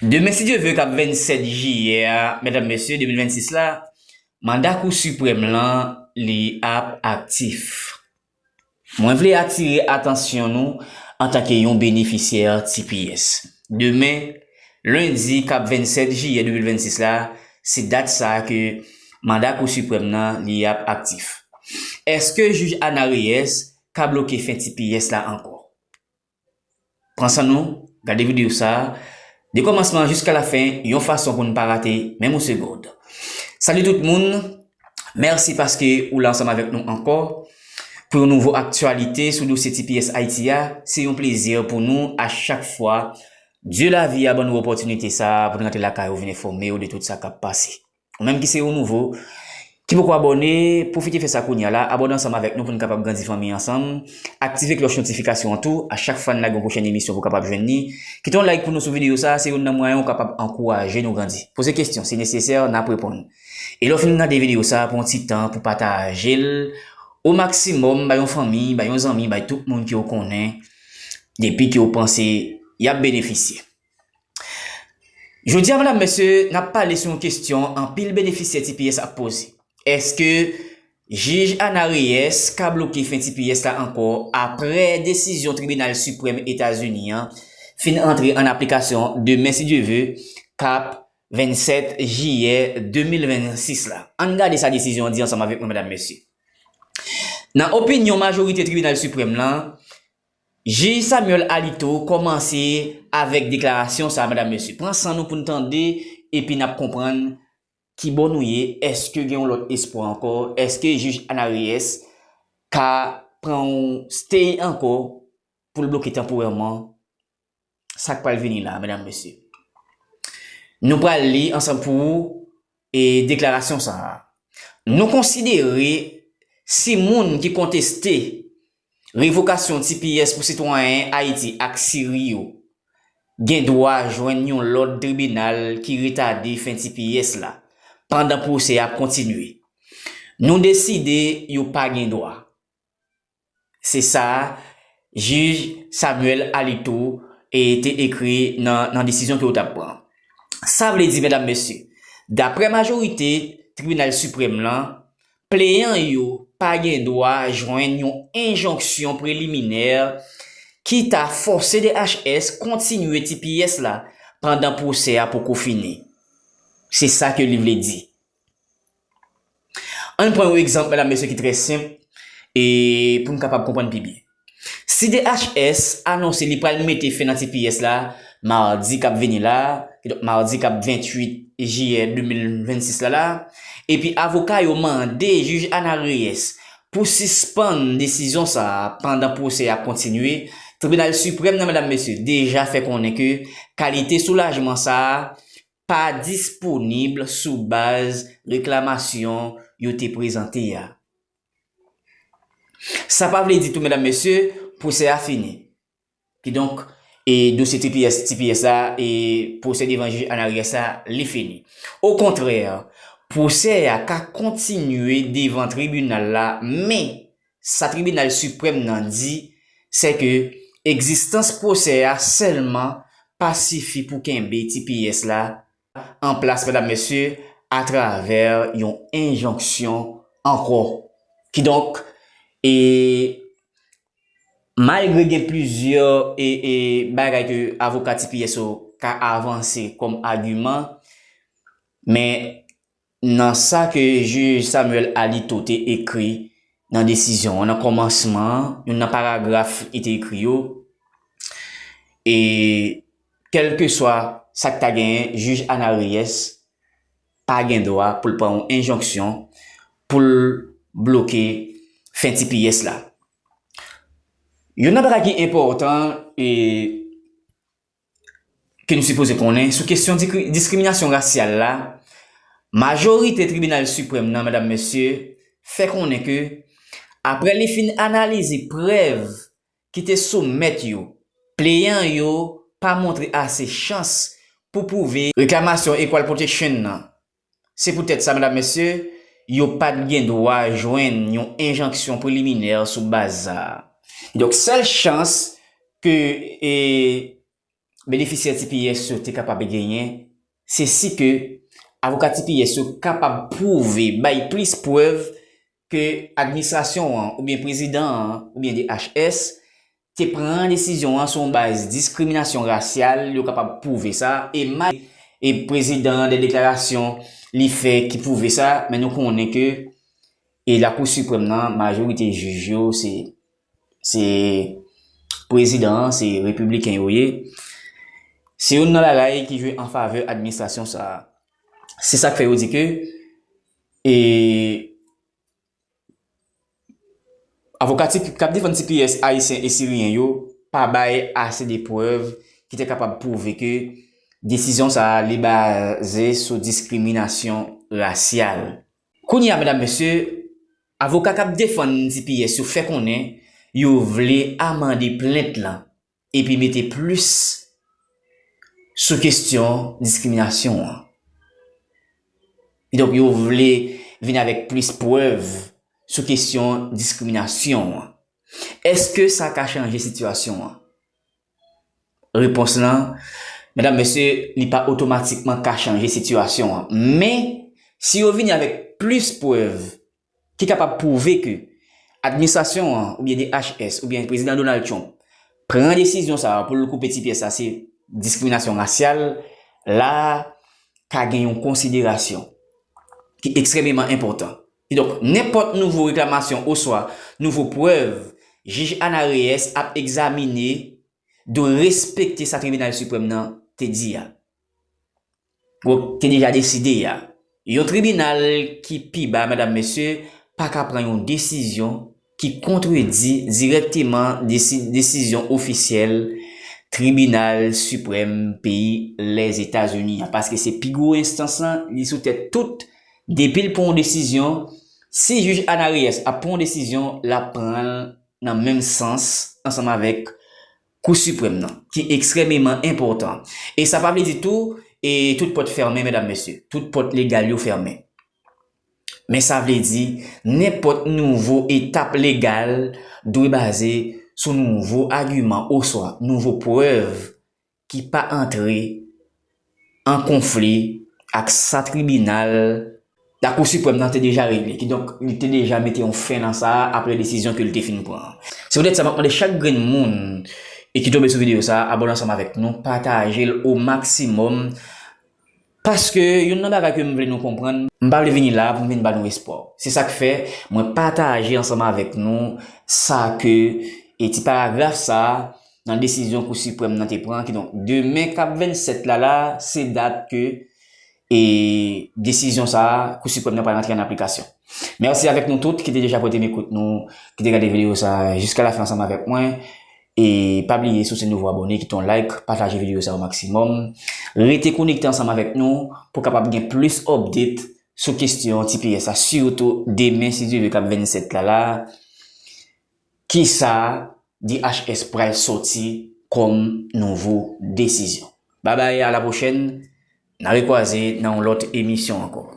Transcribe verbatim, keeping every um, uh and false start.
Demen, si Dye vle, k ap vennsèt jiyè a, medam, mesye, de mil vennsis la, manda Kou Siprèm lan, li ap aktif. Mwen vle atire atansyon nou antanke yon benefisyè T P S. Demen, lendi, k ap vennsèt jiyè de mil vennsis la, se dat sa a ke manda Kou Siprèm nan, li ap aktif. Èske jij Ana Reyes ka bloke fen T P S la ankò? Pran san nou, gade videyo sa a, de kòmansman jiska lafen, yon fason pou n pa rate menm yon segond. Salut tout moun, mèsi paske ou la ansanm avèk nou ankò pou yon nouvo aktyalite sou dosye T P S Ayiti a. Se yon plezi pou nou a chak fwa Dye lavi a ban nou opòtinite sa a pou n rantre lakay ou vin enfòme w de tout sa k ap pase. Ou menm ki se yon nouvo, ki poko abòne, pwofite fè sa kounye a la, abòne ansanm avèk nou pou n kapab grandi fanmi ansanm. Aktive klòch notifikasyon an tou, a chak fwa n lage yon pwochèn emisyon pou w kapab jwenn li. Kite yon like pou nou sou videyo sa a, se youn nan mwayen ou kapab ankouraje nou grandi. Poze kesyon, si nesesè, n ap reponn. E lè w fin gade videyo sa a, pran yon ti tan pou pataje l o maksimòm, bay yon fanmi, bay yon zanmi, bay tout moun ke w konnen, depi ke w panse y ap benefisye. Jodi a, medam, mesye, n ap pale sou yon kesyon anpil benefisyè T P S ap poze. Èske jij Ana Reyes ka bloke fen T P S la ankò apre desizyon Tribinal Siprèm Etazini an fin antre an aplikasyon demen, si Dye vle, k ap vennsèt jiyè de mil vennsis la? Ann gade sa desizyon an di ansanm avèk mwen, medam, mesye. Nan opinyon majorite Tribinal Siprèm lan, Jij Samuel Alito kòmanse avèk deklarasyon sa a, medam, mesye. Pran san nou pou n tande, epi n ap konprann ki bò nou ye. Èske gen yon lòt espwa ankò? Èske jij Ana Reyes ka pran yon stay ankò pou l bloke tanporèman sa k pral vini la, medam, mesye? Nou pral li ansanm pou ou e deklarasyon sa a. Nou konsidere si moun ki konteste revokasyon T P S pou sitwayen Ayiti ak Siri yo gen dwa jwenn yon lòd tribinal ki retade fen T P S la pandan pwosè a ap kontinye. Nou deside yo pa gen dwa. Se sa jij Samuel Alito e te ekri nan, nan desizyon ke yo t ap pran. Sa vle di, medam, mesye, daprè majorite Tribinal Siprèm lan, pleyan yo pa gen dwa jwenn yon enjonksyon preliminè ki ta fòse D H S kontinye T P S la pandan pwosè a poko fini. Se sa ke li vle di. Ann pran yon egzanp, medam, mesye, ki trè senp, e pou n kapab konprann pi byen. Si D H S anonse li pral mete fen nan T P S la madi k ap vini la, kidonk madi k ap venntuit jiyè de mil vennsis la la, epi avoka yo mande jij Ana Reyes pou sispann desizyon sa a pandan pwosè a ap kontinye, Tribinal Siprèm nan, medam, mesye, deja fè konnen ke kalite soulajman sa a pa disponib sou baz reklamasyon yo te prezante a. Sa pa vle di tou, medam, mesye, pwosè a fini. Kidonk, e dosye T P S, T P S la, e pwosè devan jij Ana Reyes la, li fini. Okontrè, pwosè a ka kontinye devan tribinal la, men sa Tribinal Siprèm nan di, se ke egzistans pwosè a sèlman pa sifi pou kenbe T P S la an plas, medam, mesye, atravè yon enjonksyon ankò. Kidonk, e malgre gen plizyè e, e bagay ke avoka T P S yo ka avanse kòm agiman, men nan sa ke jij Samuel Alito te ekri nan desizyon an, nan kòmansman an, youn nan paragraf li te ekri yo, e kèlkeswa sa k ta genyen, jij Ana Reyes pa gen dwa pou l pran yon enjonksyon pou l bloke fen T P S la. Youn nan bagay ki enpòtan e ke nou sipoze konnen sou kesyon dikri-, diskriminasyon rasyal la, majorite Tribinal Siprèm nan, medam, mesye, fè konnen ke, apre li fin analize prèv ki te soumèt yo, pleyan yo pa montre ase chans pou pwouve reklamasyon equal protection nan. Se poutèt sa, medam, mesye, yo pa t gen dwa jwenn yon enjonksyon preliminè sou baz sa a. Donk, sèl chans ke, e, benefisyè T P S yo te kapab genyen, se si ke avoka T P S yo kapab pwouve, bay plis prèv ke administrasyon an oubyen prezidan an oubyen D H S te pran desizyon an sou yon baz diskriminasyon rasyal, yo kapab pwouve sa, e ma-, e prezidan an de deklarasyon li fè ki pwouve sa, men nou konnen ke e Lakou Siprèm nan, majorite jij yo, se, se prezidan an, se repibliken yo ye. Se youn nan bagay ki jwe an favè administrasyon sa a. Se sa k fè yo di ke, e, avoka T P, k ap defann T P S ayisyen e siryen yo pa bay ase de prèv ki te kapab pwouve ke desizyon sa a li baze sou diskriminasyon rasyal. Kounye a, medam, mesye, avoka k ap defann T P S yo fè konnen yo vle amande plent lan epi mete plis sou kesyon diskriminasyon an. Kidonk, yo vle vin avèk plis prèv sou kesyon diskriminasyon an. Èske sa ka chanje sitiyasyon an? Repons lan, medam, mesye, li pa otomatikman ka chanje sitiyasyon an. Men, si yo vini avèk plis prèv ki kapab pwouve ke administrasyon an, oubyen D H S, oubyen prezidan Donald Trump pran desizyon sa a pou l koupe T P S la, se diskriminasyon rasyal, la ka gen yon konsiderasyon ki ekstrèmeman enpòtan. Kidonk, nenpòt nouvo reklamasyon oswa nouvo prèv jij Ana Reyes ap egzamine dwe respekte sa Tribinal Siprèm nan te di a, ou te deja deside a. Yon tribinal ki pi ba, medam, mesye, pa ka pran yon desizyon ki kontredi dirèkteman desi-, desizyon ofisyèl Tribinal Siprèm peyi Lèzetazini an, paske se pi gwo enstans lan, li sou tèt tout. Depi l pran yon desizyon, si jij Ana Reyes ap pran yon desizyon, l ap pran l nan menm sans ansanm avèk Kou Siprèm nan, ki ekstrèmeman enpòtan. E sa pa vle di tou, e tout pòt fèmen, medam, mesye. Tout pòt legal yo fèmen. Men sa vle di, nenpòt nouvo etap legal dwe baze sou nouvo agiman oswa nouvo prèv ki pa antre an konfli ak sa tribinal Lakou Siprèm nan te deja regle. Kidonk, li te deja mete yon fen nan sa a apre desizyon ke li te fin pran an. Se poutèt sa, m ap mande chak grenn moun e ki tonbe sou videyo sa a, abòne ansanm avèk nou, pataje l o maksimòm. Paske youn nan bagay ke m vle nou konprann, m pa vle vini la pou m vin ba nou espwa. Se sa k fè mwen pataje ansanm avèk nou sa ke, e ti paragraf sa a nan desizyon Kou Siprèm nan te pran. Kidonk, demen k ap vennsèt la la, se dat ke, e desizyon sa a, Kou Siprèm nan pral antre an aplikasyon. Mèsi avèk nou tout ki te deja pote m ekout nou, ki te gade videyo sa a jiska lafen ansanm avèk mwen. E pa bliye, si w se nouvo abòne, kite yon like, pataje videyo sa a o maksimòm. Rete konekte ansanm avèk nou pou kapab gen plis update sou kesyon T P S la, sitou demen, si Dye vle, k ap vennsèt la la. Kisa D H S pral sòti kòm nouvo desizyon? Babay, a la pwochèn, n a rekwaze nan yon lòt emisyon ankò.